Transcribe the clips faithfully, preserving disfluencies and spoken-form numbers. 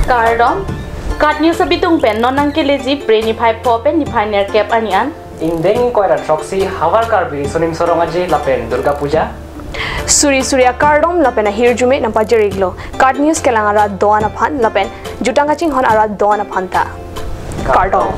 Kardom. KAT News abitung pen non nangkeleji Phre niphai pho pen niphai nerkep arni an. Ingdeng ingkoi ra throksi Havar Karbi Riso Nimso Rong Aje lapen Durga Puja. Suri suri akardom lapen ahirjume nangpajir-iklo. KAT News kelang arat do-an aphan lapen jutang kachinghon arat do-an aphan ta. Kardom.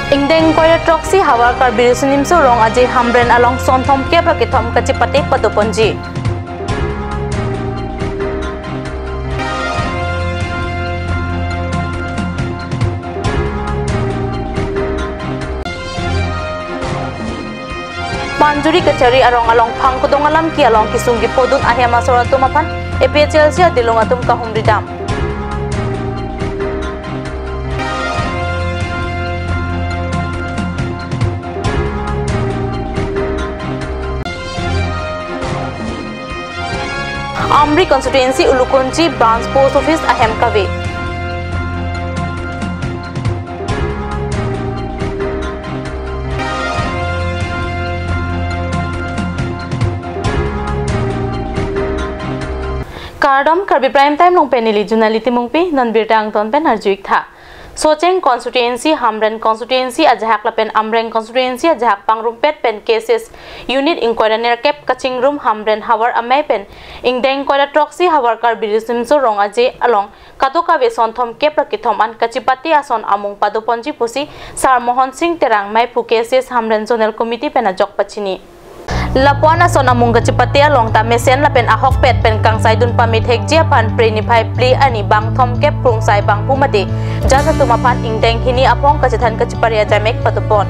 Ingdeng ingkoi ra throksi Havar Karbi Riso Nimso Rong Aje Hamren along son thomkep ra kethom kachepate padoponji. Panjuri Kachari arong along Phangkodong alamki along kesung kephodun ahem asor atum aphan A P H L C adilung atum kahumri dam. Amri Constituency Ulukunchi Branch Post Office ahem kave. Kardom, Karbi Prime Time along pen neli Junali Timungpi, non birta angton pen arju-ik tha. Socheng Constituency, Hamren Constituency ajahak lapen Amreng Constituency ajahak pangrumpet pen K S S Unit ingkoi ra nerkep kachingrum Hamren havar amei pen ingdeng ingkoi ra throksi Havar Karbi Riso Nimso Rong Aje along kadokave son thomkep ra kethom an kachepate ason amung padoponji pusi Sar Mohon Sing Terang, meiphu K S S Hamren Zonal Committee pen ajok pachini. Lapu-an ason amung kachepate along ta mesen lapen ahokpet pen kangsaidun pamethekji aphan Phre niphai phli arni bang thomkep Krungsai bangphu mate jat atum aphan ingdeng hini aphong kachethan kachepare ajamek padopon.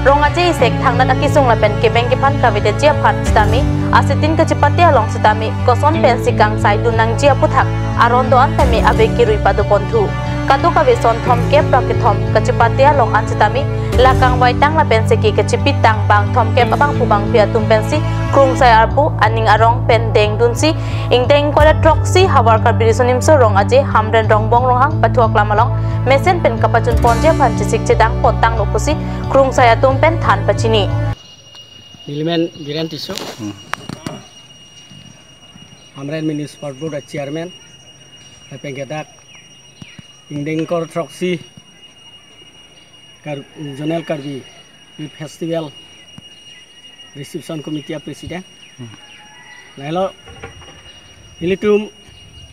Rong Aje isek thangnat akesung lapen kebeng kephan kavedetji aphan sitame, asitin kachepate along sitame, koson pensi kangsaidun nangji aputhak aron do-an tame ave kerui padoponthu. Kadokave son thomkep ra kethom kachepate along an sitame, la kangvaitang lapen seke kachepitang bang thomkep abangphu bangphi atum pensi Krungsai arpu aning arong pen dengdunsi, ingdeng ingkoi ra throksi Havar Karbi Riso Nimso Rong Aje Hamren Rongbong Ronghang pathu aklam along mesen pen kapachunponji aphan chesik chedang pontanglo pusi Krungsai atum pen than pachini. Nelimen Biren Tisso, Hmm. Hamren Municipal Board a Chairman, lapen ke dak ingdeng ingkoi ra throksi Kar-, Zonal Karbi Youth Festival Reception Committee a President. Hmm. Lahelo, ilitum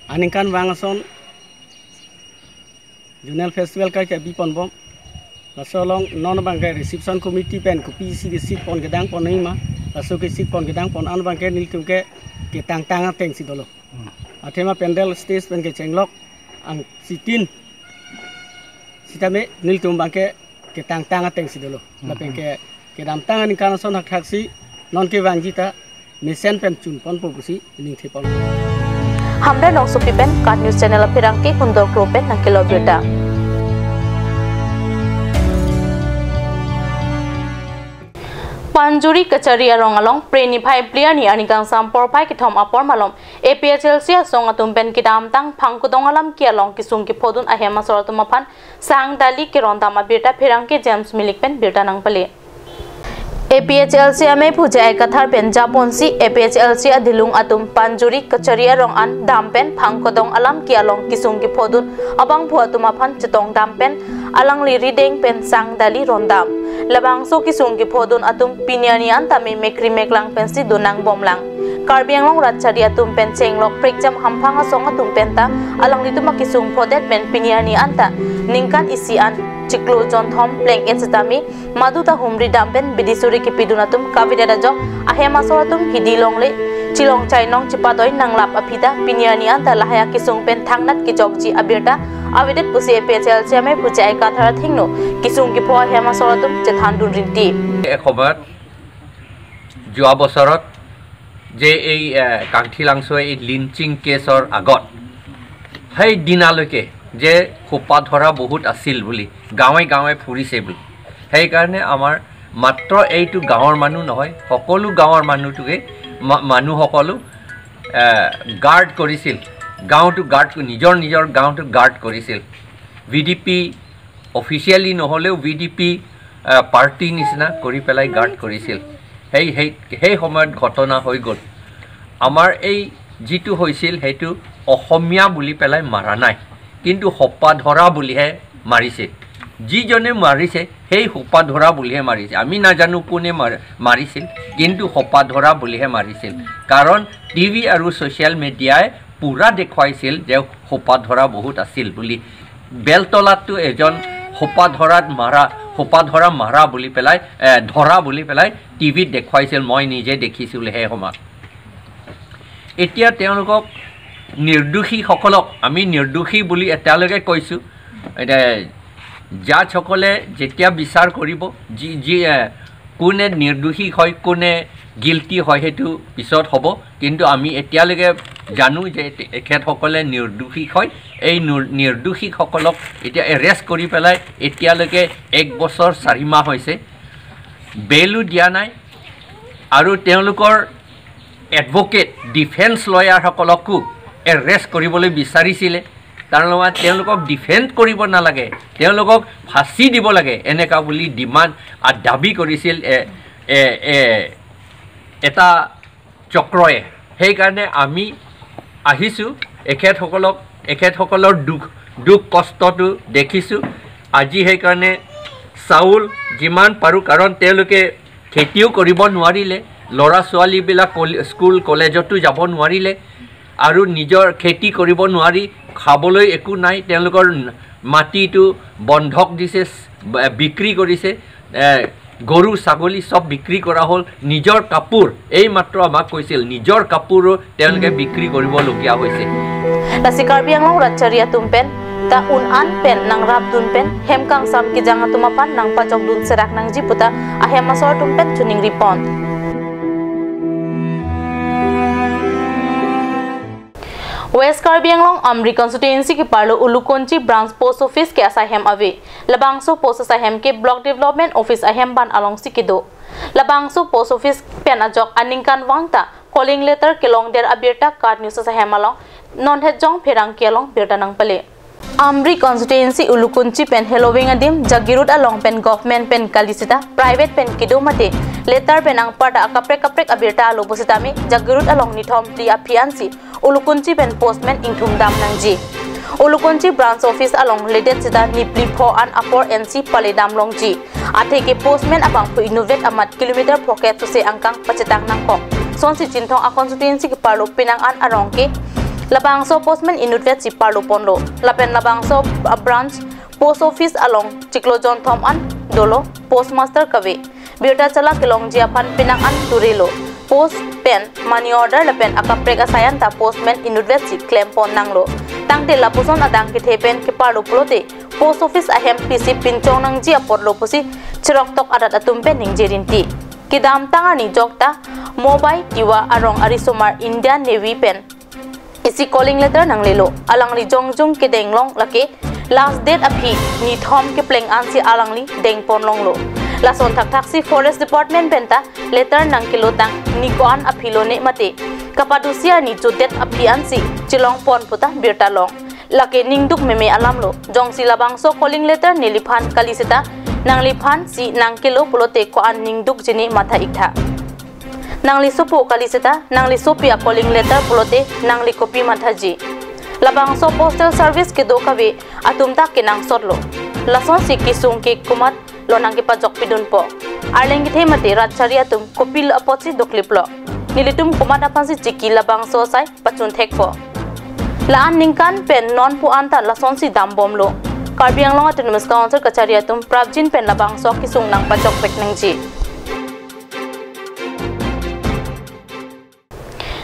aningkanvang ason Zonal Festival kai kebi ponbom. Laso along non abangke Reception Committee pen kopisi kesik pon kedang pon nangma, laso kesik pon kedang pon an abangke nelitum ke ketangtang atengsi dolo. Hmm. Athema pandal stage pen kechenglok angsitin sitame nelitum abangke ketangtang atengsi dolo. Hmm. Lapen ke kedamtang aningkan ason hakthaksi non kevangji ta mesen pen chunponpo pusi ningthepon. Hamren Rongsopi pen KAT News Channel apherangke Hundor Kro pen nangkelo birta. Panjuri Kachari arong along Phre niphai phli arni aningkan sampor phai kethom apor malom A P H L C asong atum pen kedamtang Phangkodong alamki along kesung kephodun ahem asor atum aphan sang dali kerondam abirta pherangke James Milik pen birta nangpale. A P H L C amei Pu J I Kathar pen japonsi A P H L C adilung atum Panjuri Kachari arong an dam pen Phangkodong alamki along kesung kephodun abangphu atum aphan chetongdam pen alangli rideng pen sang dali rondam. Labangso kesung kephodun atum pini arni an tame mekri meklang pensi donangbomlang. Karbi Anglong rat chari atum pen chenglok prekjam hamphang asong atum penta alanglitum akesung phodet pen pini arni anta ningkan isi an chiklo jonthom pleng-et sitame madu ta humri dam pen bidi suri kepidun atum kavedet ajok ahem asor atum hidi longle chilong chainong chepatoi nanglap aphi ta pini arni anta lahai akesung pen thangnat kejokji abirta avedet pusi A P H L C amei Pu J I Kathar athengno kesung kepho ahem asor atum chethandun rinti. এসময়ত যোৱা বছৰত যে এই, এ, কাংথি লাংচুৱে এই লিঞ্চিং কেছৰ আগত সেই দিনালৈকে যে সোপা ধৰা বহুত আছিল বুলি, গাঁৱে গাঁৱে ফুৰিছে বুলি, সেইকাৰণে আমাৰ মাত্ৰ এইটো গাঁৱৰ মানুহ নহয়, সকলো গাঁৱৰ মানুহটোকে, মা-, মানুহ সকলো, এ, গাৰ্ড কৰিছিল, গাঁওটো গাৰ্ড, নিজৰ নিজৰ গাঁওটো গাৰ্ড কৰিছিল। ভি ডি পি অফিচিয়েলি নহ'লেও ভি ডি পি, আহ, পাৰ্টি নিচিনা কৰি পেলাই গাৰ্ড কৰিছিল। সেই, সেই, সেই সময়ত ঘটনা হৈ গ'ল। আমাৰ এই যিটো হৈছিল, সেইটো অসমীয়া বুলি পেলাই মাৰা নাই, কিন্তু সোপা ধৰা বুলিহে মাৰিছে। যিজনে মাৰিছে, সেই সোপা ধৰা বুলিহে মাৰিছে। আমি নাজানো কোনে মাৰ-, মাৰিছিল, কিন্তু সোপা ধৰা বুলিহে মাৰিছিল। কাৰণ টি ভি আৰু ছ'চিয়েল মিডিয়াই পুৰা দেখুৱাইছিল যে সোপা ধৰা বহুত আছিল বুলি। বেলতলাততো এজন সোপা ধৰাত মাৰা, সোপা ধৰা মাৰা বুলি পেলাই, এ, ধৰা বুলি পেলাই টি ভিত দেখুৱাইছিল, মই নিজে দেখিছিলো সেই সময়ত। এতিয়া তেওঁলোকক, নিৰ্দোষীসকলক আমি নিৰ্দোষী বুলি এতিয়ালৈকে কৈছো। এতিয়া জাজসকলে যেতিয়া বিচাৰ কৰিব, যি, যি, এ, কোনে নিৰ্দোষী হয়, কোনে গিল্টি হয়, সেইটো পিছত হ'ব। কিন্তু আমি এতিয়ালৈকে জানো যে তে-, এখেতসকলে নিৰ্দোষী হয়। এই নিৰ-, নিৰ্দোষীসকলক এতিয়া এৰেষ্ট কৰি পেলাই এতিয়ালৈকে এক বছৰ চাৰি মাহ হৈছে, বেইলো দিয়া নাই। আৰু তেওঁলোকৰ এডভকেট, ডিফেন্স লয়াৰসকলকো এৰেষ্ট কৰিবলৈ বিচাৰিছিলে। তাৰ লগত তেওঁলোকক ডিফেণ্ড কৰিব নালাগে, তেওঁলোকক ফাঁচী দিব লাগে, এনেকা বুলি ডিমাণ্ড আৰু দাবী কৰিছিল এ, এ, এ, এটা চক্ৰই। সেইকাৰণে আমি আহিছো এখেতসকলক, এখেতসকলৰ দুখ, দুখ কষ্টটো দেখিছো। আজি সেইকাৰণে চাউল যিমান পাৰো, কাৰণ তেওঁলোকে খেতিও কৰিব নোৱাৰিলে, ল'ৰা ছোৱালীবিলাক কল-, স্কুল কলেজতো যাব নোৱাৰিলে আৰু নিজৰ খেতি কৰিব নোৱাৰি, খাবলৈ একো নাই। তেওঁলোকৰ মাটিটো বন্ধক দিছে, ব-, বিক্ৰী কৰিছে, এ, গৰু ছাগলী চব বিক্ৰী কৰা হ'ল। নিজৰ কাপোৰ, এই মাত্ৰ আমাক কৈছিল, নিজৰ কাপোৰো তেওঁলোকে বিক্ৰী কৰিবলগীয়া হৈছে। Lasi Karbi Anglong ratchari atum pen ta un-an pen nangrapdun pen hem kangsam kejang atum aphan nangpajokdun serak nangji pu ta ahem asor atum pen choningri pon. West Karbi Anglong Amri constituency keparlo Ulukunchi branch post office ke asaihem ave. Labangso post asaihem ke Block Development Office ahem ban alongsi kedo. Labangso post office pen ajok aningkanvang ta calling letter kelongder abirta KAT News asaihem along non het jong pherangke along birta nangpale. Amri constituency Ulukunchi pen heloving adim Jagiroad along pen government pen kali seta private pen kedo mate letter pen angparta akaprek kaprek abirta alo pusitame Jagiroad along nithom phli aphi ansi Ulukunchi pen postman ingthum dam nangji. Ulukunchi branch office along ledet seta niphli pho an apor ensi pale dam longji. Athe ke postman abangphu inutvet amat kilometer pho-kep sose angkang pachetang nangkok. Sonsi Chinthong a constituency keparlo penang an arong ke labangso postman inutvet si parlo ponlo. Lapen labangso, ah, branch post office along chiklo jonthom an dolo, postmaster kave. Birta chala kelongji aphan penang an turilo. Post pen money order lapen akaprek asai an ta postman inutvet si klem pon nanglo. Tangte lapuson adang kethe pen keparlo pulote post office ahem pisi pinchong nangji apotlo pusi cheroktok arat atum pen ningje rinti. Kedamtang arni jokta Mumbai Tiwa arong arisomar Indian Navy pen isi calling letter nanglelo. Alangli jongjung kedeng long lake last date aphi nithom kepleng ansi alangli deng pon longlo. Lason thakthaksi Forest Department pen ta letter nangkelotang ni ko-an aphi lone mate kapadosi arni jutdet aphi ansi chelong pon pu ta birta long. Lake ningduk meme alamlo. Jongsi labangso calling letter neliphan kali seta nangliphan si nangkelo pulote ko-an ningduk jini matha iktha. Nangli sopo kali seta nangli sopi a calling letter pulote nangli kopi mathaji. Labangso postal service kedo kave atum ta kenangsotlo. Lasonsi kesung ke komatlo nangkepajokpidunpo. Arleng kethe mate ratchari atum kopilo apotsi dokliplo. Nelitum komat aphansi chiki labangso asai pachun thekpo. La-an ningkan pen non pu an ta lasonsi dambomlo. Karbi Anglong Autonomous Council kachari atum prapjin pen labangso kesung nangpachokpek nangji.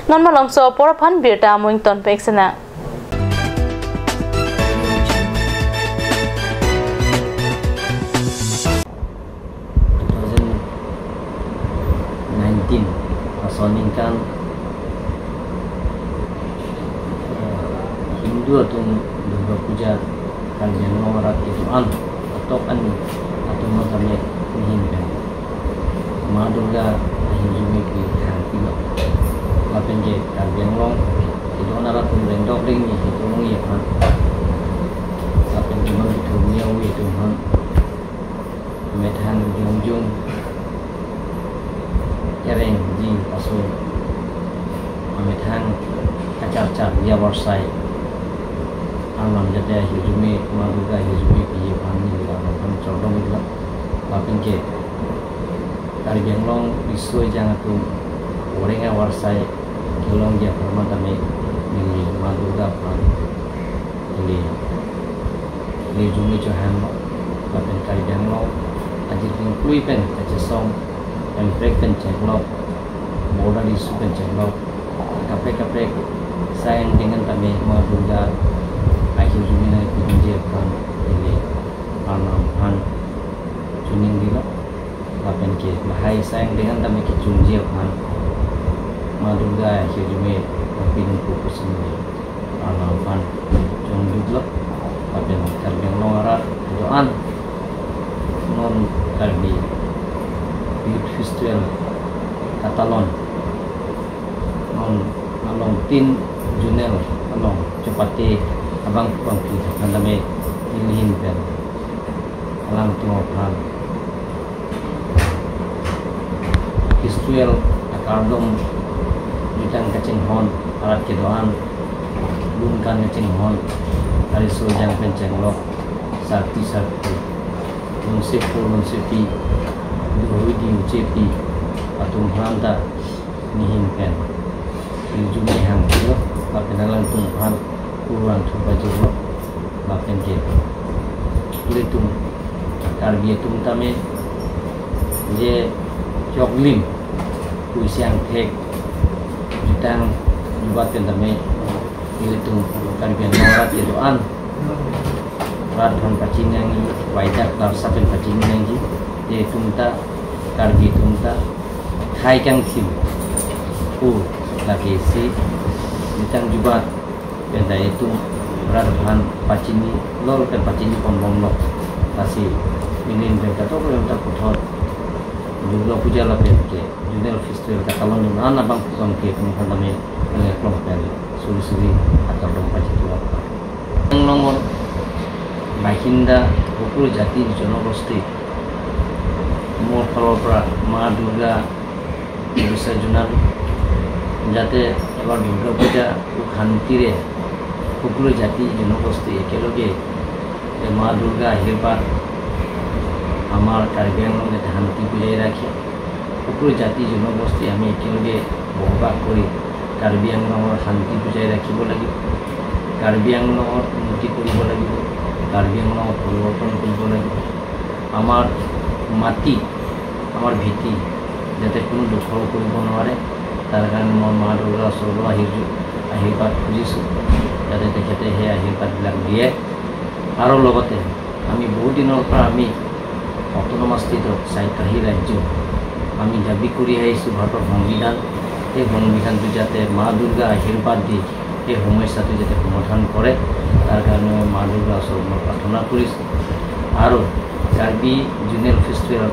Non malomso apor aphan birta amoing tonpek sena. Two thousand nineteen, laso aningkan Dua atum Durga Puja Karbi Anglong arat kedo-an atok ani atum matame nihin pen Ma Durga ahirjume pi thang pilo. Lapen ke Karbi Anglong kedo-an arat atum rengdok rengni kedo-an aphan, lapen ke mangthum niya wi atum aphan methang jongjong kereng ji aso amethang kacharchar ya varsai Arnam jate ahirjume, Ma Durga ahirjume pi aphan neli Arnam aphan chordom iklo. Lapen ke Karbi Anglong riso ejang atum oreng avarsai kelongji aphan matame neli Ma Durga aphan neli neli ahirjume chohanglo. Lapen Karbi Anglong ajir tingklui pen kachesong, emprek pen cheklok, border issue pen cheklok, kaprek kaprek asai angdeng an tame Ma Durga ahirjume nangpidunji aphan neli Arnam aphan choningri lo. Lapen ke lahai asai angdeng an tame kechunji aphan Ma Durga ahirjume nangpidunpo pusi neli Arnam aphan choningri lo. Lapen Karbi Anglong arat kedo-an non Karbi Youth Festival katalon non along tin zonal along chepate abang abangphu aphan tame nihin pen alangtum aphan festival akardom jutang kachinghon, arat kedo-an lun kan kachinghon, ariso ejang pen chenglok, sarpi sarpo, lunsepo lunsepi, duhui diu chepi atum aphan ta nihin pen ahirjume hanglo. Lapen alangtum aphan kurang thu pajirlo. Lapen ke ilitum Karbi atum tame je choklim puisi angthek jutang jubat pen tame ilitum Karbi Anglong arat kedo-an rat aphan pachini nangji, waida klarsa pen pachini nangji. Je itum ta Karbi atum ta thai kangthim pu lake isi jutang jubat pen ta itum rat aphan pachini lo pen pachini ponbomlo. Lasi nihin pen katok pen ta puthot Durga Puja lapen ke zonal festival katalon dun an abang putong ke tum khan tame nangkeklong pen suri suri akardom pajirlo. Anglong or bahinda hukru jati jonogosti mor phalor pra Ma Durga bisa junan jate ebar Durga Puja ukhan tire hukru jati jonogosti ekeloge এ মা দুর্গা আশীর্বাদ আমার কাৰ্বি আংলং যাতে শান্তি বজাই ৰাখে, সকলো জাতি জনগোষ্ঠী আমি একেলগে বসবাস কৰি কাৰ্বি আংলঙৰ শান্তি বজাই ৰাখিব লাগিব। কাৰ্বি আংলঙৰ উন্নতি কৰিব লাগিব, কাৰ্বি আংলঙৰ পৰিৱৰ্তন কৰিব লাগিব। আমাৰ মাটি, আমাৰ ভেটি যাতে কোনো দখল কৰিব নোৱাৰে, তাৰ কাৰণে মই মা দুৰ্গা ওচৰলৈ আহিছোঁ, আশীৰ্বাদ খুজিছোঁ, যাতে তেখেতে সেই আশীৰ্বাদবিলাক দিয়ে। আৰু লগতে আমি বহুত দিনৰ পৰা আমি অট'নমাছ ষ্টেটত স্বায়ত্তশাসী ৰাজ্য আমি দাবী কৰি আহিছোঁ। ভাৰতৰ সংবিধান, সেই সংবিধানটো যাতে মা দুৰ্গা আশীৰ্বাদ দি সেই সমস্যাটো যাতে সমাধান কৰে, তাৰ কাৰণে মই মা দুৰ্গা ওচৰত মই প্ৰাৰ্থনা কৰিছোঁ। আৰু কাৰ্বি জুনিয়ৰ ফেষ্টিভেল,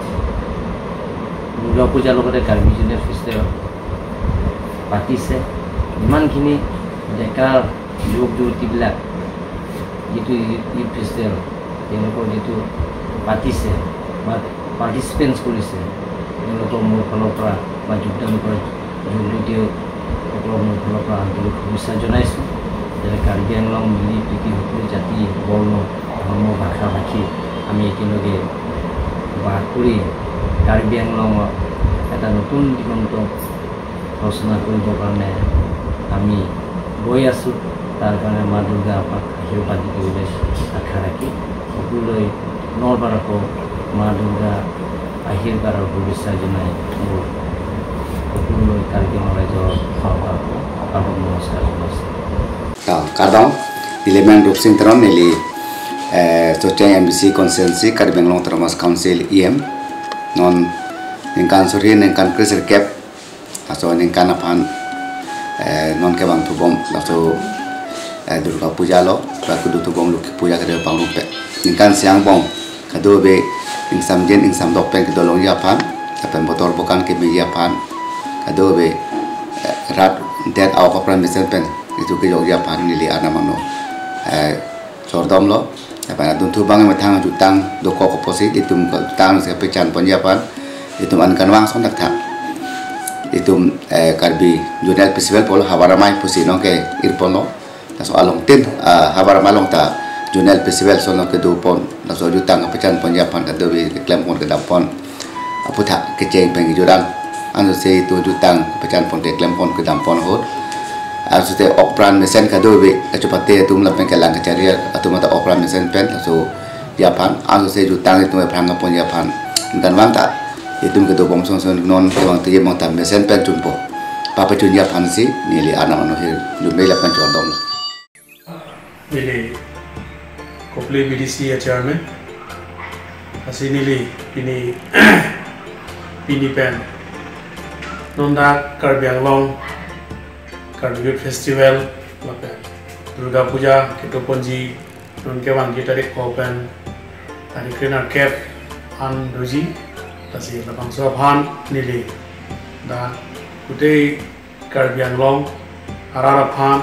দুৰ্গা পূজাৰ লগতে কাৰ্বি জুনিয়ৰ ফেষ্টিভেল পাতিছে। যিমানখিনি ডেকা যুৱক যুৱতীবিলাক যিটো ইউথ ফেষ্টিভেল তেওঁলোকৰ যিটো পাতিছে বা পাৰ্টিচিপেণ্টছ কৰিছে, তেওঁলোকক মোৰ ফালৰ পৰা বা যোগদান কৰা যুৱক যুৱতীসকলক মোৰ ফালৰ পৰা আন্তৰিক শুভেচ্ছা জনাইছোঁ। যেনে কাৰ্বি আংলং মিলি প্ৰীতি সকলো জাতি, বৰ্ণ, ধৰ্ম, ভাষা, ভাষী আমি একেলগে বাস কৰি কাৰ্বি আংলঙত এটা নতুন দিগন্ত ৰচনা কৰিবৰ কাৰণে আমি গৈ আছোঁ। তাৰ কাৰণে মা দুৰ্গা আমাক আশীৰ্বাদ দিব বুলি আশা ৰাখি সকলোলৈ পুনৰবাৰ আকৌ মা দুৰ্গা আশীৰ্বাদ আৰু শুভেচ্ছা জনাই মোৰ সকলোলৈ কাৰ্বি আংলং ৰাইজৰ ফালৰ পৰা আদৰ নমস্কাৰ জনাইছোঁ। Ka-, kardom, neli men Rupsing Teron, neli, eh, Socheng M D C constituency, Karbi Anglong Autonomous Council E M. Non ningkan suri, ningkan kresirkep, laso ningkan aphan, eh, non kevang thubom, laso eh, Durga Puja lo, ba kedo thubong Lokhi Puja kedo pangrum pen. Ningkan isi angbong kadokave ingsamjin ingsamdok pen kedo longji aphan, lapen botor bokan kemeji aphan, kadokave, eh, rat det a-ok apran mesen pen itum kejokji aphan neli Arnam anut, eh, chordom lo. Lapen adunthu abang methang jutang dokok apotsi itum jutang si pechan ponji aphan itum ankan vang son thakthak. Itum, eh, Karbi Zonal Festival pulo Havar Amei pusi nonke irpon lo. Laso along tin, ah, Havar Amei along ta Zonal Festival son nonke dopon. Laso jutang pechan ponji aphan kadokave keklem pon kedam pon aputhak kecheng pen kejut an. Ansose itum jutang pechan pon keklem pon kedam pon ahut, ansose ok apran mesen kadokave kachepate atum lapen kelang kachari atum ta ok apran mesen pen laso ji aphan, ansose jutang itum aphrang ponji aphan ningkan vang ta itum kedobom son son non kevang teje mong ta mesen pen chunpo papachunji aphan si neli Arnam anut ahirjume lapen chordom. Neli Kopili B D C a-chairman. Lasi neli pini, pini pen non dak Karbi Anglong Karbi Youth Festival lapen Durga Puja kedo ponji non kevangji tarik ko pen tarik kre-nerkep an doji. Lasi labangso aphan neli dak kute Karbi Anglong arat aphan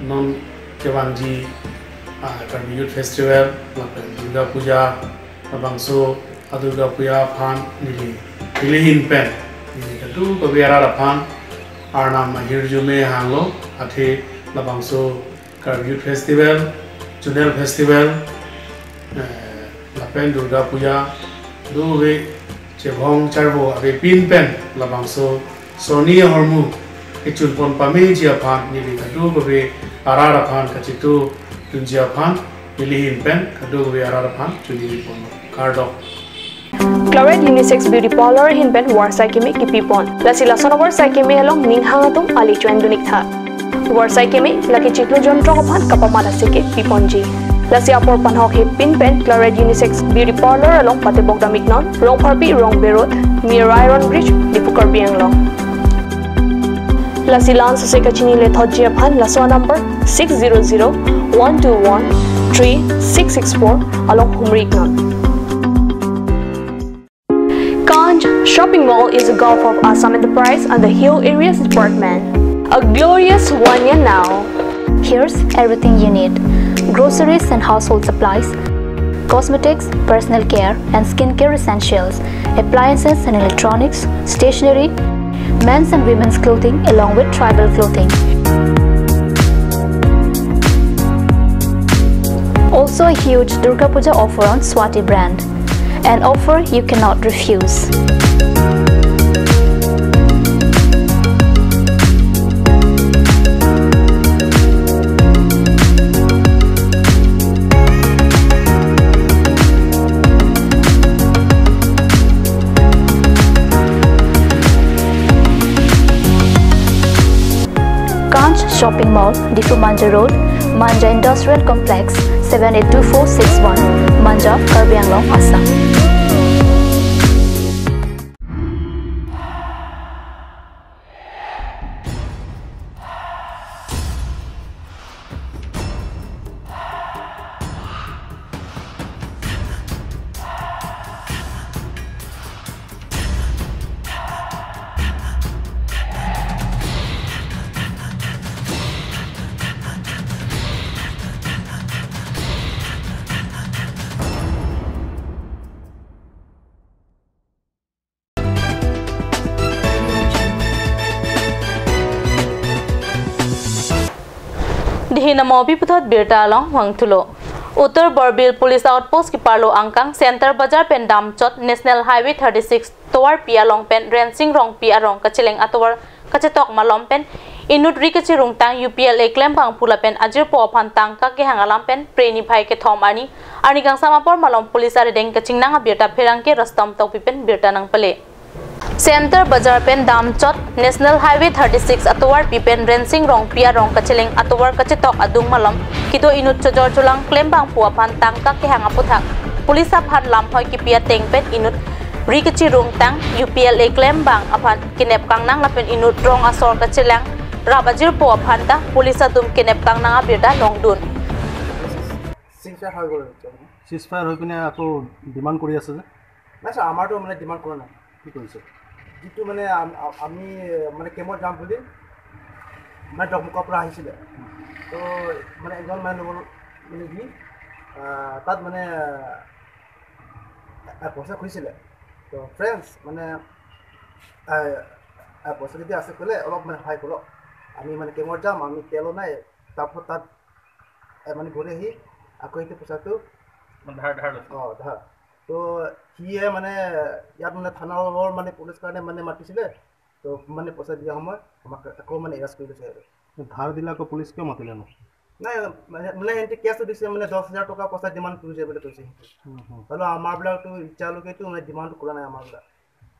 non kevangji, ah, Karbi Youth Festival lapen Durga Puja, labangso a-Durga Puja aphan neli, neli ahin pen neli kadokave arat aphan Arnam ahirjume hanglo, athe labangso Karbi Youth Festival, Zonal Festival, eh, lapen Durga Puja, dove chevong charvo avepin pen labangso sonni ahormu kechun pon pameji aphan neli kadokave arat aphan kachetongdunji aphan neli ahin pen kadokave arat aphan chuniji ponlo. Kardom. Clarette Unisex Beauty Parlor ahin pen varsai keme kipipon. Lasi lason avarsai keme along ning hang atum ali choin dun-ik tha. Varsai keme lake chiklo jontro aphan kapamat aseke piponji. Lasi apor panhok hepin pen Clarette Unisex Beauty Parlor along patebok dam-iknon, Rongpharpi Rongbe Road, near Iron Bridge, Diphu Karbi Anglong. Lasi la-an sose kachini lethotji aphan laso number six zero zero one two one three six six four along humri-iknon. Kanch Shopping Mall is a gulf of Assam Enterprise and the Hill Areas Department. A glorious one year now. Here's everything you need: groceries and household supplies, cosmetics, personal care and skincare essentials, appliances and electronics, stationery, men's and women's clothing, along with tribal clothing. Also a huge Durga Puja offer on Swati brand. An offer you cannot refuse. Kanch Shopping Mall, Diphu Manja Road, Manja Industrial Complex, seven eight two four six one, Manja, Karbi Anglong, Assam. Dihin amo pi puthot birta along vangthulo. Uttar Borbil Police Outpost keparlo angkang Center Bazar pen damchot National Highway thirty-six tovarpi along pen Rensing Rongpi arong kacheleng atovar kachetok malom pen inut ri kachirungtang U P L A klembang pu lapen ajirpo aphan tangka kehang alam pen pre niphai kethom arni, arni kangsam apor malom police arideng kachingnang abirta pherangke Rustom Tokbi pen birta nangpale. Center Bazar pen damchot National Highway thirty-six atovarpi pen Rensing Rongpi arong kacheleng atovar kachetok adung malom kedo inut chojor cholang klembang pu aphan tangka kehang aputhak police aphan lamhoi kipi ateng pen inut ri kachirungtang U P L A klembang aphan kenep kangnang lapen inut rong asor kachelang Rap ajirpo aphanta police atum kenep kangnang abirta longdun. Ceasefire হৈ গ'ল। Ceasefire হৈ পিনে আকৌ ডিমাণ্ড কৰি আছে যে? নাই ছাৰ, আমাৰতো মানে ডিমাণ্ড কৰা নাই। কি কৰিছে? যিটো মানে আম-, আ-, আমি মানে কেম্পত যাম বুলি মানে ডকমুকৰ পৰা আহিছিলে। তো মানে এজন মানে লগৰ মানে সি, আহ, তাত মানে, আহ, পইচা খুজিছিলে। তো ফ্ৰেণ্ডছ মানে, আহ, আহ, পইচা যদি আছে ক'লে অলপ মানে সহায় কৰক। আমি মানে কেম্পত যাম, আমি তেলো নাই। তাৰপিছত তাত, আহ, মানে গ'লে সি আকৌ সেইটো পইচাটো মানে ধাৰ, ধাৰ লৈছে। অ, ধাৰ। তো সিয়ে মানে ইয়াত মানে থানাৰ মানে পুলিচ কাৰণে মানে মাতিছিলে। তো মানে পইচা দিয়া সময় আমাক আকৌ মানে এৰেষ্ট কৰি লৈছে আৰু। ধাৰ দিলে আকৌ পুলিচ কিয় মাতিলে নো? নাই, মানে, মানে সিহঁতে কেছ দিছে মানে দহ হাজাৰ টকা পইচা ডিমাণ্ড কৰিছে বুলি কৈছে। হুম, হুম। হ'লেও আমাৰবিলাকতো এতিয়ালৈকেতো মানে ডিমাণ্ড কৰা নাই আমাৰবিলাক।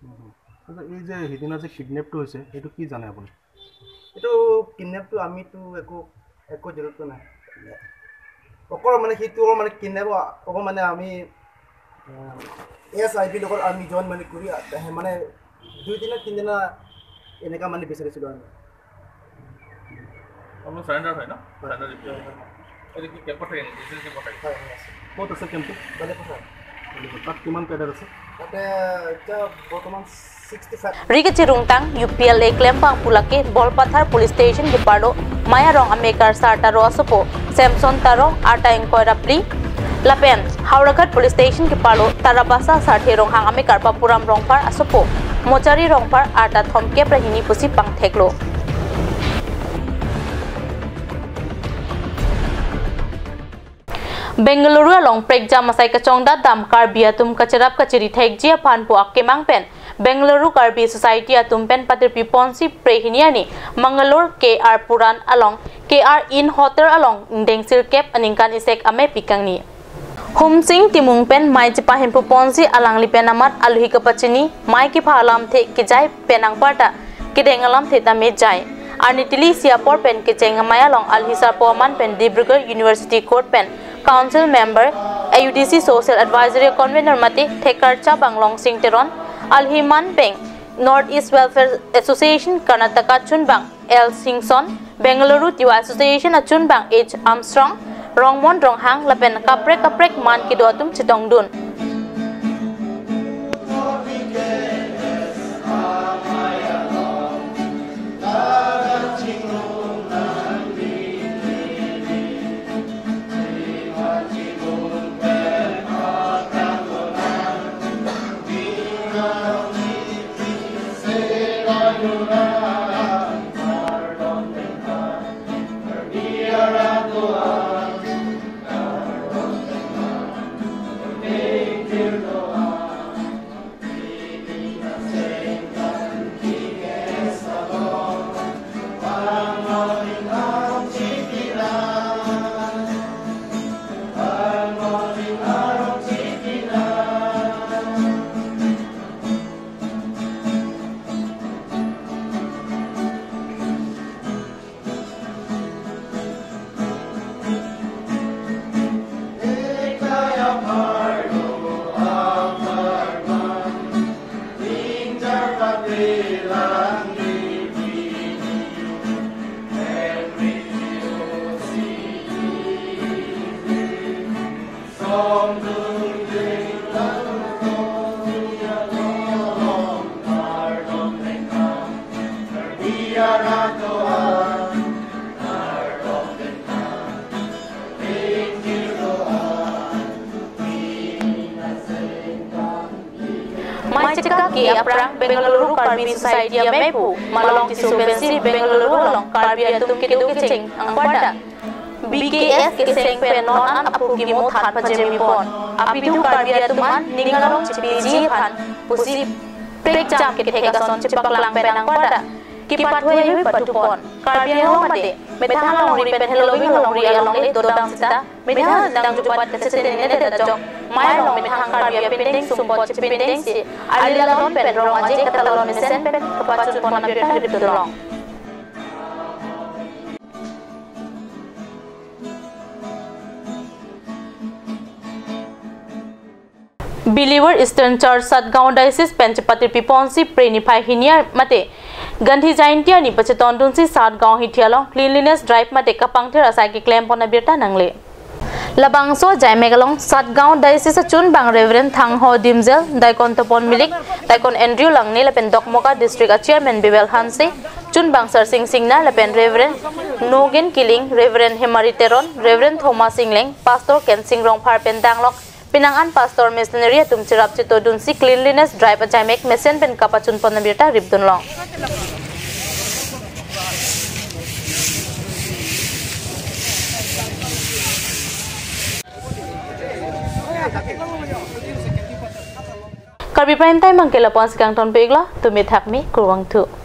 হুম, হুম। আচ্ছা, এই যে সিদিনা যে কিডনেপটো হৈছে, এইটো কি জানে আপুনি? এইটো কিডনেপটো আমিতো একো, একো জড়িত নাই। অকল মানে সেইটো মানে কিডনেপ অকল মানে আমি, আহ, এছ আই বিৰ লগত আমি জইন মানে কৰি, আহ, মানে দুই দিনা, তিনিদিনা এনেকা মানে বিচাৰিছিলোঁ আমি। আপোনাৰ চাৰেণ্ডাৰ হয় ন? হয়। চাৰেণ্ডাৰ দি পেলাই। হয়, হয়। এইটো কি কেম্পত থাকে নেকি? ডিফেন্স কেম্পত থাকে? হয়, হয়, আছে। ক'ত আছে কেম্পটো? বালিপথাৰ। বালিপথাৰ। তাত কিমান কেডাৰ আছে? তাতে এতিয়া বৰ্তমান sixty five. Ri kachirungtang U P L A klembang pu lake Bolpathar Police Station keparlo Maya Rong amekar Sar Taro asopo Samson Taro arta ingkoi ra phli lapen Howraghat Police Station keparlo Tarabasa Sarthe Ronghang amekar Papuram Rongphar asopo Mochari Rongphar arta thomkep ra hini pusi pangtheklo. Bengaluru along prekjam asai kachongdat dam Karbi atum kacherap kachiri thekji aphan pu akemang pen Bengaluru Karbi Society atum pen patirpi ponsi Phre hini arni Mangalore K R Puran along K R Inn Hotel along ingdeng sirkep aningkan isek amei pi kangni. Humsing Timung pen mei chepahemphu ponsi alangli pen amat aluhi kapachini mei kepha alamthe kejai pen anparta kedeng alamthe tame jai. Arni tili isi apor pen kecheng amei along aluhi sarpo aman pen Dibrugarh University Court pen Council Member, A U D C Social Advisory Convener mate thekarcha bang Longsing Teron, aluhi man pen North East Welfare Association Karnataka chunbang L Singson, Bengaluru Tiwa Association achunbang H Armstrong, Rongmon Ronghang lapen kaprek kaprek man kedo atum chetongdun. Mei chekak ke aphrang Bengaluru Karbi Society ameipu Malong Tisso pensi Bengaluru along Karbi atum kedo kecheng anparta B K S kecheng pen non an aphu kimo than pajirmi pon. Apidu Karbi atum an ning arong chepiji aphan pusi prekjam kethek ason chepaklang pen anparta kepathu-i pathupon. Karbi Anglong mate methang alongri pen heloving alongri alongle dodam seta methang dang jupat kachete nene dajok. Mei along methang Karbi apindeng sumpot chepindengsi arli ladon pen rong aje katalon mesen pen kapachunpon abirta riptulong. Believer Eastern Church Satgaon Diocese pen chepatirpi ponsi Phre niphai hini arni mate Gandhi Jayanti arni pachetondunsi Satgaon hithi along cleanliness drive mate kapangthir asai keklempon abirta nangle. Labangso ajaimek along Satgaon Diocese achunbang Reverend Thangho Dimjel, Daikon Topon Milik, Daikon Andrew Langne lapen Dokmoka District a Chairman Bibel Hanse, chunbang Sarsing Singnar lapen Reverend Nogen Killing, Reverend Hemari Teron, Reverend Thomas Ingleng, Pastor Kensing Rongphar pen danglok penang an pastor missionary atum cherap chetondunsi cleanliness drive ajaimek mesen pen kapachunpon abirta ripdunlong. Karbi Prime Time abangke lapu-an si kangtonpik lo, tumi thakmi kurvangthu.